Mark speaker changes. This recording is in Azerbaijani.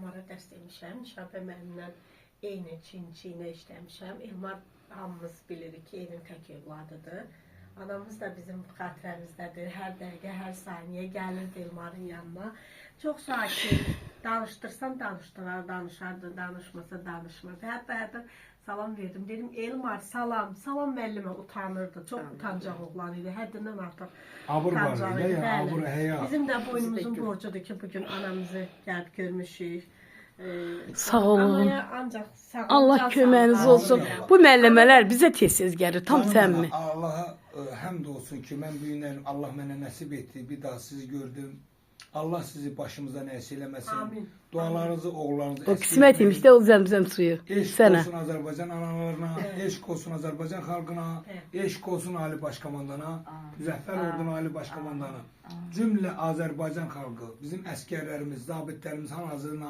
Speaker 1: Elmara dərs demişəm. Şəbə müəllimlə eyni çin-çinə işləmişəm. Elmar hamımız bilirik ki, evin tək övladıdır. Anamız da bizim xatirəmizdədir. Hər dəqiqə, hər saniyə gəlirdi Elmarın yanına. Çox sakit, danışdırsan danışdırar, danışardı, danışmasa danışmazdı. Hətta hətta salam verdim. Dedim Elmar, salam, salam müəllimə utanırdı. Çox utancaq oğlan idi. Həddindən artıq
Speaker 2: Abur var
Speaker 1: utancaq
Speaker 2: idi,
Speaker 1: idi.
Speaker 2: yəni,
Speaker 1: Bəli.
Speaker 2: abur, həya.
Speaker 1: Bizim də boynumuzun borcudur ki, bugün anamızı gəlib görmüşük.
Speaker 3: Sağ olun.
Speaker 1: Anaya ancaq sağ
Speaker 3: Allah
Speaker 1: can
Speaker 3: köməyiniz
Speaker 1: sağlığı
Speaker 3: olsun.
Speaker 1: versin.
Speaker 3: Bu müəllimələr bizə tez-tez gəlir, tam
Speaker 2: Canım
Speaker 3: səmimi.
Speaker 2: ana, Allaha həmd olsun ki, mən bu günlər Allah mənə nəsib etdi. Bir daha sizi gördüm. Allah sizi başımızdan əksik eləməsin.
Speaker 1: Amin.
Speaker 2: Dualarınızı, oğullarınızı
Speaker 3: O
Speaker 2: əksik
Speaker 3: qismət
Speaker 2: etməyin.
Speaker 3: imiş də o zəmzəm suyu.
Speaker 2: Eşq
Speaker 3: Sənə.
Speaker 2: olsun Azərbaycan analarına, eşq olsun Azərbaycan xalqına, eşq olsun Ali Başkomandana, Müzəffər Ordunun Ali Başkomandanı. Cümlə Azərbaycan xalqı, bizim əskərlərimiz, zabitlərimiz hal-hazırda